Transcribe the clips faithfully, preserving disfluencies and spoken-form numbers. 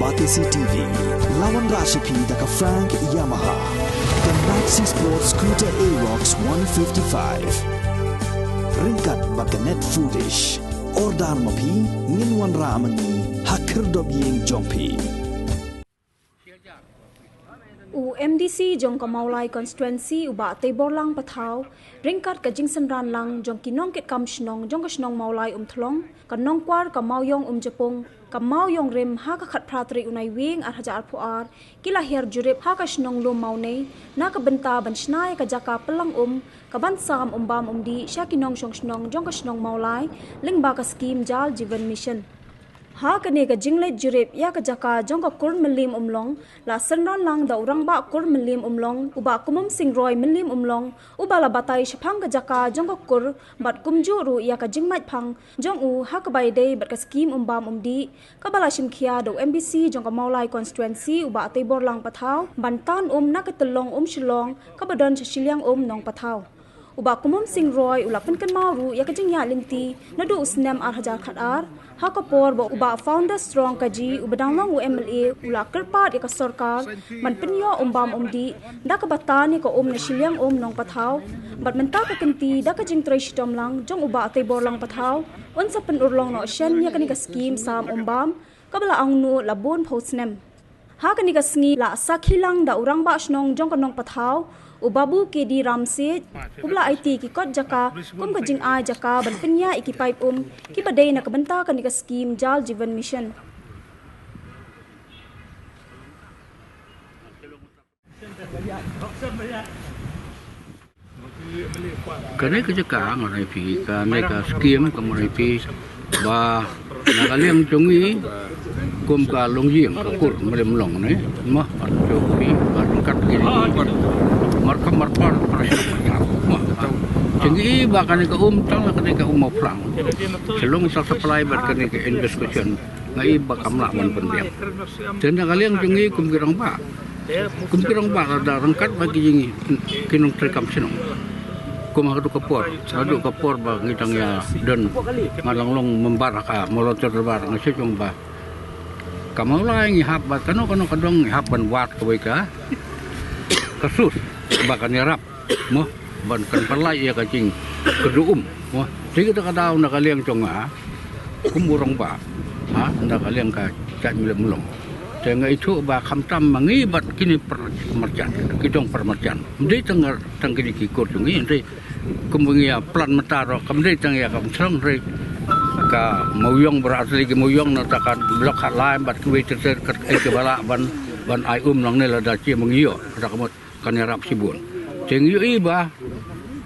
R T C T V, la wanrah sha phi da ka Frank Yamaha, ka Maxi Sport Scooter Aerox one fifty-five. Ryngkat bad ka Net Foodish. Order ma phi, ngin wanrah ma ngi ha khyrdop ïing jong phi. U M D C jong ka Mawlai Constituency, u Bah Teiborlang Pathaw, ryngkat ka jingsynran lang jong ki nongkitkam shnong jong ka shnong Mawlai Umthlong, ka Nongkwar, ka Mawiong Umjapung, ka Mawiong Rim, ha ka khatphra tarik u Naiwieng ar hajar arphew ar, ki la hiar jurip ha ka shnong Lum Mawnei na ka bynta ban shna ïa ka jaka pynlang um kaban sam um bam um dih sha ki nongshong shnong jong ka shnong Mawlai lyngba ka skhim Jal Jeevan Mission. Ha kane ka jingleit jurip ïa ka jaka jong ka kur Mylliem Umlong, la synran lang da u Rangbah kur Mylliem Umlong, u Bah Kumum Sing Roy Mylliem Umlong, uba la batai shaphang ka jaka jong ka kur bad kumjuh ruh ïa ka jingmait phang jong u ha kaba ïadei bad ka skhim um bam um dih, kaba la shimkhia da u M D C jong ka Mawlai Constituency, u Bah Teiborlang Pathaw, ban tan um na ka tyllong um Shillong kaba don sha shiliang um Nongpathaw. U Bah Kumum Sing Roy u la pynkynmaw ruh ïa ka jingïaid lynti naduh u snem ar hajar khatar, ha ka por ba u Bah Founder Strong Kaji, uba dang long u M L A, u la kyrpad ïa ka sorkar ban pynïoh um bam um dih da kaba tan ïa ka um na shiliang um Nongpathaw. Bad mynta ka kynti, da ka jingtrei shitom lang jong u Bah Teiborlang Pathaw, un sa pynurlong noh shen ïa kane ka skhim sam um bam, kaba la angnud la bun phew snem. Ha kane ka sngi la sakhi lang da u Rangbah shnong jong ka Nongpathaw, u Babu K D Ramsiej, uba la aiti ki kot jaka kum ka jingai jaka ban pynïaid ïa ki paip um kiba dei na ka bynta kane ka skhim Jal Jeevan Mission. Kane ka jaka nga ong ïa phi, kane ka skhim ka ong ïa phi ba na ka liang jong ngi kum ka longïing ka kur Mylliem Umlong ne, mo, jong phi ba ryngkat ki markham marpar, markham marpar, mo. Jong ngi ba kane ka um tang la kane ka um Mawphlang. Shalong sa supply bad kane ka investigation. Nga i ba kam lah ban pynbiang. Te na ka liang jong ngi kum ki rangbah, kum ki rangbah, lada ryngkat bad ki jing, ki nongtrei kam shnong. Kum haduh ka por, haduh ka por ba ngi dang ïa don, nga dang long member ha ka Mawlai Dorbar, nga shu ong ba ka Mawlai ngi hap bad kano kano ka dong ngi hap ban wad kawei ka, ka sus ba kan ïarap, mo, ban kan pynlait ïa ka jingkyrduh um, mo. Te kata ka daw na ka liang jong nga kum u rangbah, ha, na ka liang ka jaid Mylliem Umlong. Te nga ithuh ba khamtam ma ngi bad kine para marjan, ki dong para marjan, ym dei tang, tang kine ki kur jong ngi, ym dei. Kum ba ngi ïa plan mynta ruh kam dei tang ïa ka Umthlong, hynrei ka Mawiong, baroh tylli ki Mawiong, nangta ka Block Khatlai bad kiwei ter ter, kat, eh, kiba lah ban, ban ai um nangne lada shi ma ngi ïoh, kata ka mut kan ïarap shibun. Te ngi ïohi ba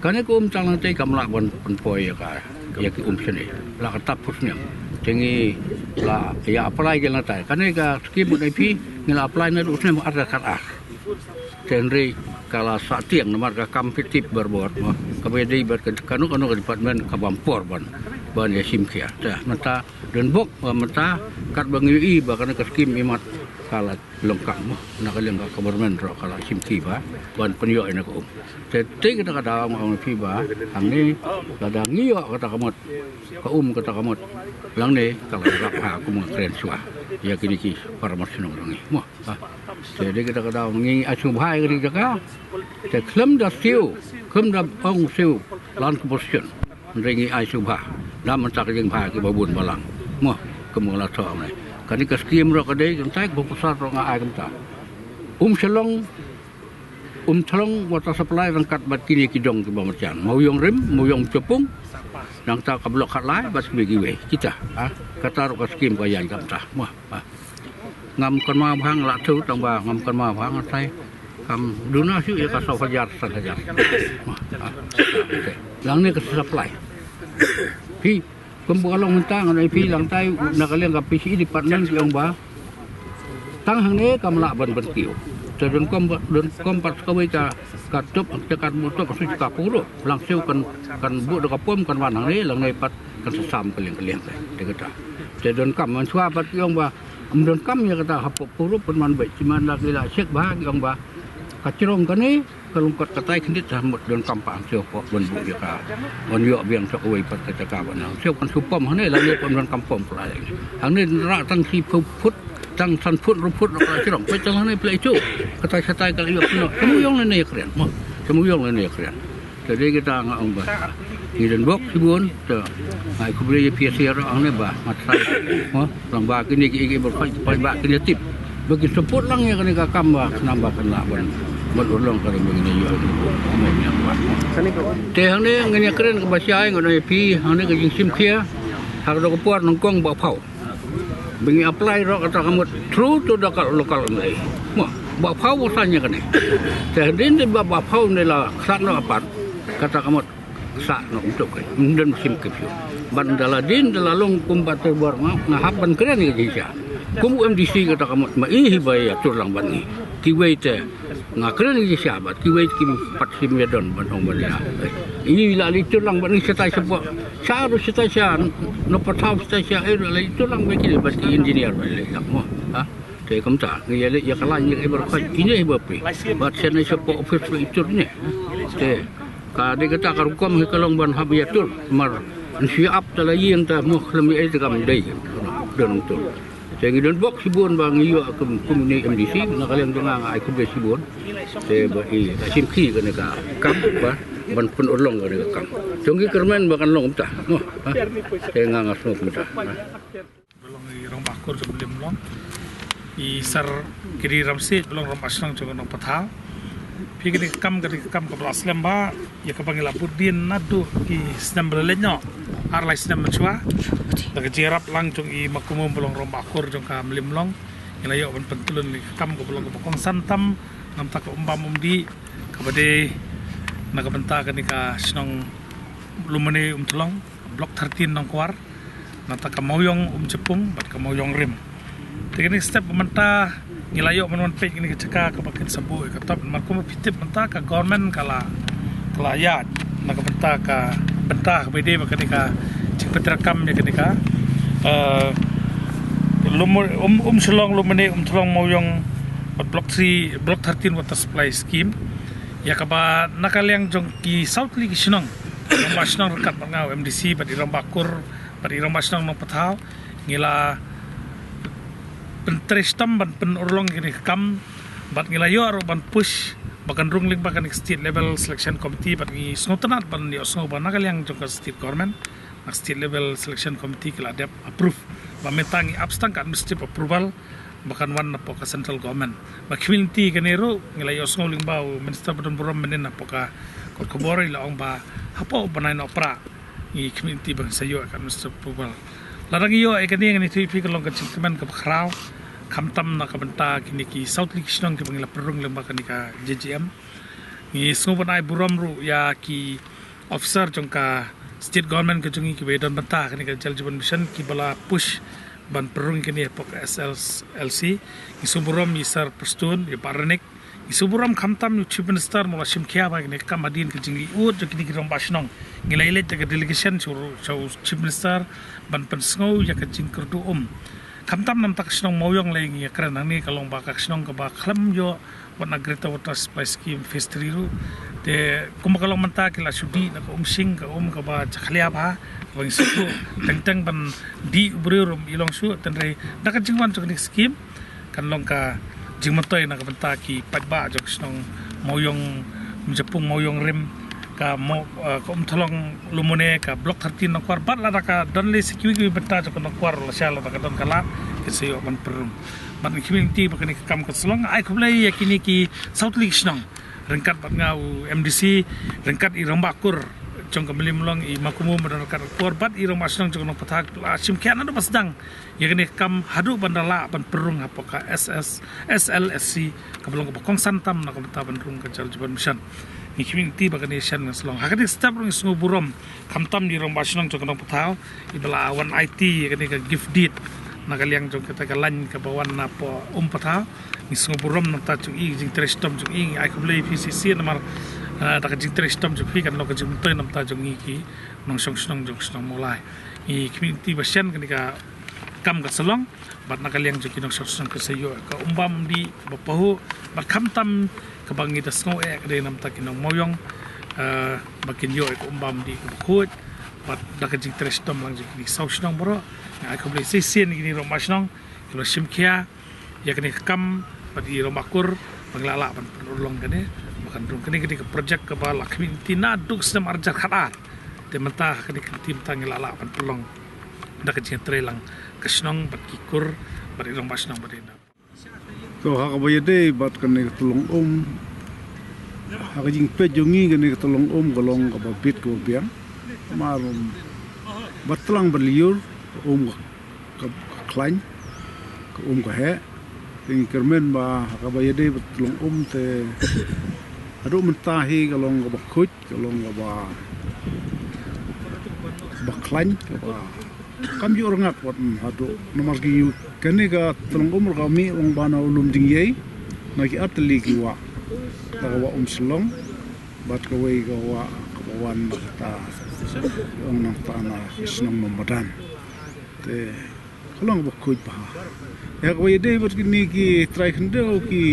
kane ka um tang lynti kam lah ban pynpoi ïa ka, ïa ki um shane. La ka tap phew snem. Te ngi la ïa apply ki lynti. Kane ka skhim u N P ngi la apply naduh u snem ar hajar khatar. Te hynrei ka la sah tieng namar ka kam phi tip barabor, mo. Kaba ïadei bad ka, kano kano ka department ka bam por ban, ban ïa shim khia. Te mynta don bok, mynta katba ngi ïohi ba kane ka skhim imat ka la long kam, mo, na ka liang ka government ruh ka la shim khia ba ban pynïoh ïa kane ka um. Te, te kata ka daw nga ong ïa phi ba hangne lada ngi ïoh kata ka mut ka um, kata ka mut lang ne ka la rap ha kum nga kren shuwa ïa kine ki para marjan shnong jong ngi, mo. Ha. Te dei kata ka daw ngi ai sngewbha ïa kane ka jaka. Te khlem da siew, khlem da ong siew land composition, hynrei ngi ai sngewbha da mynta ka jingbha kiba bun balang, mo, kum nga la thoh hangne. Kane ka skhim ruh ka dei kumta, ka proposal ruh nga ai kumta. Um Shillong, Umthlong water supply ryngkat bad kine ki dong kiba marjan, Mawiong Rim, Mawiong Umjapung, nangta ka Block Khatlai bad kiwei kiwei kita, ha. Kata ruh ka skhim ka ïaid kumta, mo. Ngam kynmaw bha, nga la thoh tang ba ngam kynmaw bha, nga tharai kam duna shuh ïa ka saw hajar, san hajar. Lang ne ka supply. Phi, kum ba ka long mynta nga ong ïa phi, lang tai na ka liang ka P C E department ki ong ba tang hangne kam lah ban ban kiew. Te don kum ba, don kum pat kawei ka, ka top, te ka mut top shu ka puro. Lang siew kan, kan buh da ka pom kan wan hangne, lang ne pat kan sa sam ka liang ka liang te, te kata. Te don kam, mynshuwa pat ki ong ba ym don kam ïa kata hapoh Purop pynban beit, shi man la ki la check bha ki ong ba ka jrong kane ka lyngkot katai khyndiat, ha mut don kam pat hangto hapoh ban buh ïa ka, ban ïoh biang sa kawei pat ka jaka ban hangto kan shu pom hangne, lane pynban kam pom pla ïa hangne, rah tang shiphew phut Tang san phut ruh phut ruh ka la shrong. Peit tang hangne phi la ïohi. Kata shatai ka la ïoh pynlong. Ka Mawiong lane ïa kren. Mo. Ka Mawiong lane ïa kren. Te dei kita nga ong ba ngi don bok shibun. Te nga ai khublei ïa phi ïa ruh hangne ba nga trai. Mo. Lang ba kine ki, ki bor khoi ba kine tip. Ba ki support lang ïa kane ka kam ba ka nam ba kan lah ban, ban urlong ka ri ba kine ïoh. Te hangne ngin ïa kren kaba shai ngan ong ïa phi hangne ka jingshim khia. Ha ka dok ka por nyngkong ba phaw. Ba ngi apply ruh kata ka mut through to da ka local M L A. Mo, ba phaw ba sa ïa kane. Te hadien de ba, ba phaw ne la ksat noh apat. Kata ka mut ksat noh um tuk. Ym don shim khia phi. Ban da la dien da la long kum ba te bor nga, nga hap ban kren ïa ka jingshisha. Kum u M D C kata ka mut ma i hi ba ïa tur lang ban ngi. Kiwei te Nga kren ïa ki sha bad kiwei kim pat shim ïa don ban ong ban ïa. I la leit tur lang ban ïa shatai shapoh. Sha ruh shatai sha, Nongpathaw shatai sha, eh, la leit tur lang ban ki bad ki engineer ban leit lang mo. Ha? Te kumta, ngi ïa leit ïa ka lain ïa ka Ibar Khoi, kine hi ba phi. Bad sha ne shapoh office leit tur ne. Te, ka dei kata ka rukom hi ka long ban hap ïa tur. Mar, yn shu ap ta la ïing ta mo khlem ïa ei te kam dei. Don tur. Te ngi don bok shibun ba ngi ïoh kum, kum une M D C, na ka liang jong nga nga ai khublei shibun. Te ba i shim khia kane ka kam ba ban pynurlong kane ka kam. Jong ngi kyrmen ba kan long kumta. Mo, ha? Te nga nga sngew kumta. Ha? Ba long i rangbah kur jong Mawlai Mlong. I Sir Kiri Ramsiej ba long rangbah shnong jong Nongpathaw. Phi kane ka kam, kane ka kam kaba la slem bha, ïa kaba ngi la bud dien naduh ki snem ba la leit noh. Ar lai snem mynshuwa. Da ka jingïarap lang jong i Makumum ba long rangbah kur jong ka Mawlai Mlong. Ngi la ïoh ban pyntylun ïa ka kam kaba long kaba kongsan tam, namta ka um bam um dih, kaba dei na ka bynta kane ka shnong Lumane Umthlong. Block thirteen Nongkwar, nangta ka Mawiong Umjapung bad ka Mawiong Rim. Te kane ka step ba mynta ngi la ïoh ban wan peit kane ka jaka kaba kin sa buh ïa ka top, namar kumba phi tip mynta ka government ka la, ka la ïaid na ka bynta ka, bynta kaba dei ba kane ka jingpyntrei kam ïa kane ka, eh, Lumo-, Um, Umshlong, Lumane, Umthlong, Mawiong bad Block three, Block thirteen Water Supply Scheme. Ïa kaba na ka liang jong ki saw tylli ki shnong, rangbah shnong ryngkat bad nga u M D C bad i rangbah kur bad i rangbah shnong Nongpathaw, ngi la pyntrei shitom ban pynurlong kane ka kam bad ngi la ïoh ruh ban push ba kan rung lyngba kane ka State Level Selection Committee bad ngi sngewtynnat ban ïohsngew ba na ka liang jong ka State Government, na State Level Selection Committee ki la dep approve. Ba mynta ngi ap sdang ka administrative approval ba kan wan napoh ka central government. Ba khmih lynti kane ruh ngi la ïohsngew lyngba u minister ba don burom mynnin napoh ka kot khubor, i la ong ba hapoh u bnai Nohprah ngi khmih lynti ba ngin sa ïoh ïa ka administrative approval. Lada ngi ïoh ïa kane, ngan ïathuh ïa phi, ka long ka jingkmen kaba khraw, khamtam na ka bynta kine ki saw tylli ki shnong kiba ngi la pynrung lyngba kane ka J J M. Ngi sngew ban ai burom ruh ïa ki officer jong ka state government ka jong ngi kiba ïadon bynta kane ka Jal Jeevan Mission kiba la push ban pynrung kane hapoh ka S L L C. Ngi sngew burom ïa i Sir Prestone, ïa i Bah Renik. Ngi sngew burom khamtam ïa u Chief Minister ba u la shim khia ba kane ka kam hadien ka jingleit jong kine ki rangbah shnong. Ngi la ïaleit da ka delegation sha u, sha u Chief Minister ban pynsngew ïa ka jingkyrduh um. Khamtam namar ka shnong Mawiong lei ngi ïakren hangne ka long ba ka shnong kaba khlem ïoh wat na Greater Water Supply Scheme Phase three ruh. Te kumba ka long mynta ki la shu dih na ka um shing, ka um kaba jakhlia bha, kaba ngi sngewthuh teng teng ban dih u briew ruh i long shuh, hynrei da ka jingwan jong kane ka scheme kan long ka jingmyntoi na ka bynta ki paidbah jong ka shnong Mawiong, Umjapung, Mawiong Rim, ka Mo-, eh, ka Umthlong Lumone, ka Block thirteen Nongkwar, bad lada ka don lei sa kiwei kiwei bynta jong ka Nongkwar, lashai lada ka don ka lad, kin sa ïoh ban pynrung. Bad ngi khmih lynti ba kane ka kam kan sa long, ai khublei ïa kine ki saw tylli ki shnong ryngkat bad nga u M D C, ryngkat i rangbah kur jong ka Mylliem Mlong i Makumum ba don ryngkat ka por, bad i rangbah shnong jong ka Nongpathaw la shim khia naduh ba sdang ïa kane ka kam haduh ban da lah ban pynrung hapoh ka S S, S L S C kaba long kaba kongsan tam na ka bynta ban rung ka Jal Jeevan Mission. Ngi khmih lynti ba kane ka sien kan sa long. Ha kane ka step ruh ngi sngew burom khamtam ïa i rangbah shnong jong ka Nongpathaw iba la wan aiti ïa kane ka gift deed na ka liang jong kata ka lain kaba wan napoh Umpathaw. Ngi sngew burom namar ka jong i, ka jingtrei shitom jong i, ngi ai khublei ïa phi shisien namar, eh, da ka jingtrei shitom jong phi kan long ka jingmyntoi namar ka jong ngi ki nongshong shnong jong ka shnong Mawlai. Ngi khmih lynti ba sien kane ka kam kan sa long bad na ka liang jong ki nongshong shnong kan sa ïoh ka um bam um dih ba pahuh, bad khamtam kaba ngi da sngew eh ka dei namar ki nong Mawiong, eh, ba kin ïoh ka um bam um dih kaba khuid, bad da ka jingtrei shitom lang jong kine ki saw shnong baroh. Ngi ai khublei shisien ïa kine ki rangbah shnong kiba la shim khia ïa kane ka kam bad i Rangbah Kur ba ngi la lah ban pynurlong kane, ba kan rung kane ka dei ka project kaba la khmih lynti naduh snem ar hajar khat ar. Te mynta ha kane ka lynti mynta ngi la lah ban pynlong da ka jingtrei lang ka shnong bad ki kur bad i Rangbah Shnong bad i na. To ha kaba ïadei bad kane ka Tlong Um, ha ka jingpeit jong ngi kane ka Tlong Um ka long kaba bit kaba biang. Mar, um, ba tlang ba lyiur, um ka, ka, ka khlaiñ, ka um ka heh. Te ngi kyrmen ba ha kaba ïadei bad Tlong Um te haduh mynta hi ka long kaba khuid, ka long kaba, ba khlaiñ, kaba kam ju rngat wat, mm, haduh namar ki ïu kane ka Tlong Um ka mih long ba na u Lumdiengïei na ki artylli ki wah. Kata ka wah Umshillong bad kawei ka wah kaba wan na kata, ong nangta na ka shnong Mawmadan. Te ka long kaba khuid bha. Ïa kaba ïadei bad kine ki trai khyndew ki,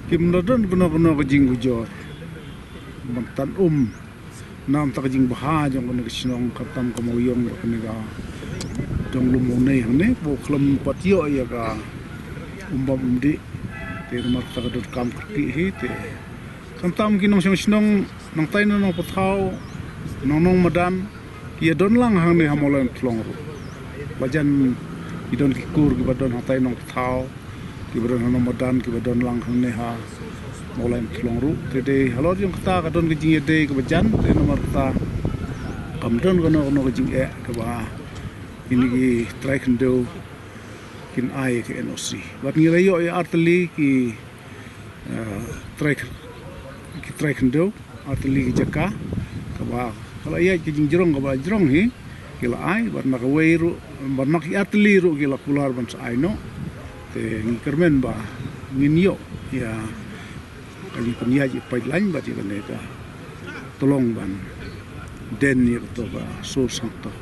kim da don kano kano ka jingujor ban tan um na ka bynta ka jingbha jong kane ka shnong, khamtam ka Mawïong bad kane ka Donglum Mawnei hangne, ba u khlem pat ïoh ïa ka um bam um dih. Te namar kata ka donkam kyrkieh hi te khamtam ki nongshong shnong nangtai na Nongpathaw, na Nongmadan, ki ïa don lang hangne ha Mawlai Umtlong ruh. Ba jan ki don ki kur kiba don hangtai Nongpathaw, kiba don ha Nongmadan, kiba don lang hangne ha Mawlai Umtlong ruh. Te dei halor jong kata ka don ka jingïadei kaba jan, te namar kata kam don kano kano ka jingeh kaba kine ki trai khyndew kin ai ka N O C. Bad ngi la ïoh ïa artylli ki, eh, trai, ki trai khyndew, artylli ki jaka kaba ka la ïaid ka jingjrong kaba jrong hi, ki la ai, bad na kawei ruh, bad na ki artylli ruh ki la kular ban sa ai noh. Te ngi kyrmen ba ngin ïoh ïa ka jingpynïaid ïa pipeline bad ïa kane ka Tlong ban den ïa kato ka source hangto.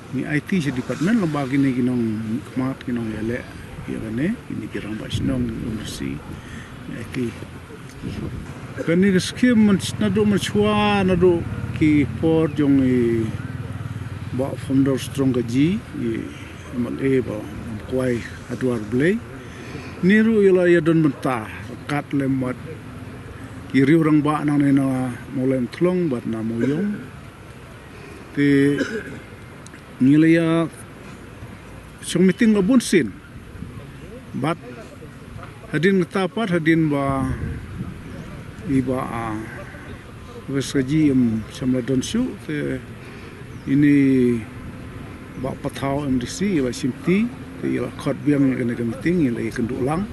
Ngi aiti sha department lyngba kine ki nongmihkhmat, ki nongïaleh ïa kane, kine ki rangbah shnong, ki university, ngi aiti. Kane ka skim man, naduh mynshuwa, naduh ki por jong i Bah Founder Strong Kaji, i M L A ba Mawkwai Hadwar Blei. Ni ruh ïa la ïa don bynta ryngkat lem bad ki riew rangbah nangne na Mawlai Umtlong bad na Mawïong. Te ngi la ïa shong meeting la bun sien. Bad hadien kata pat hadien ba i Bah, ah, West Kaji em shym la don shuh te ine i Bah Pathaw M D C i la shimti te i la khot biang ïa kane ka meeting i la ïa kynduh lang.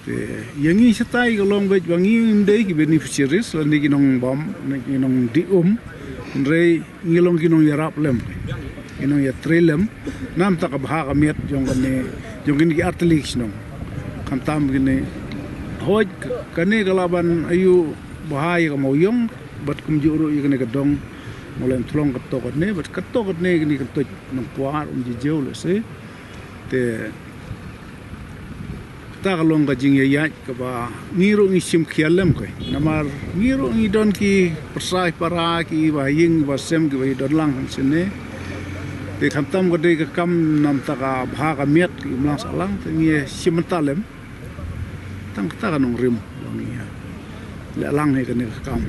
Te ïa ngi shatai ka long beit ba ngi ngim dei ki beneficiaries lane ki nongbam, ne ki nongdih um. Hynrei ngi long ki nongïarap lem, ki nongïatrei lem na ka bynta ka bha ka miat jong kane, jong kine ki artylli ki shnong. Khamtam kine, hooid, kane ka lah ban ayu bha ïa ka Mawïong bad kumjuh ruh ïa kane ka dong Mawlai Umtlong, kato katne bad kato katne kine ka tuid Nongkwar, Umjijiew lehse. Te kata ka long ka jingïaid kaba ngi ruh ngi shim khia lem kei. Namar ngi ruh ngi don ki pyrsa para, ki ba ïing ba sem, ki ba ïa don lang hangshane. Te khamtam ka dei ka kam na ka bynta ka bha ka miat, ki imlang sahlang, te ngi shim bynta lem. Tang kata ka nongrim ba ngi ïa leh lang ïa kane ka kam.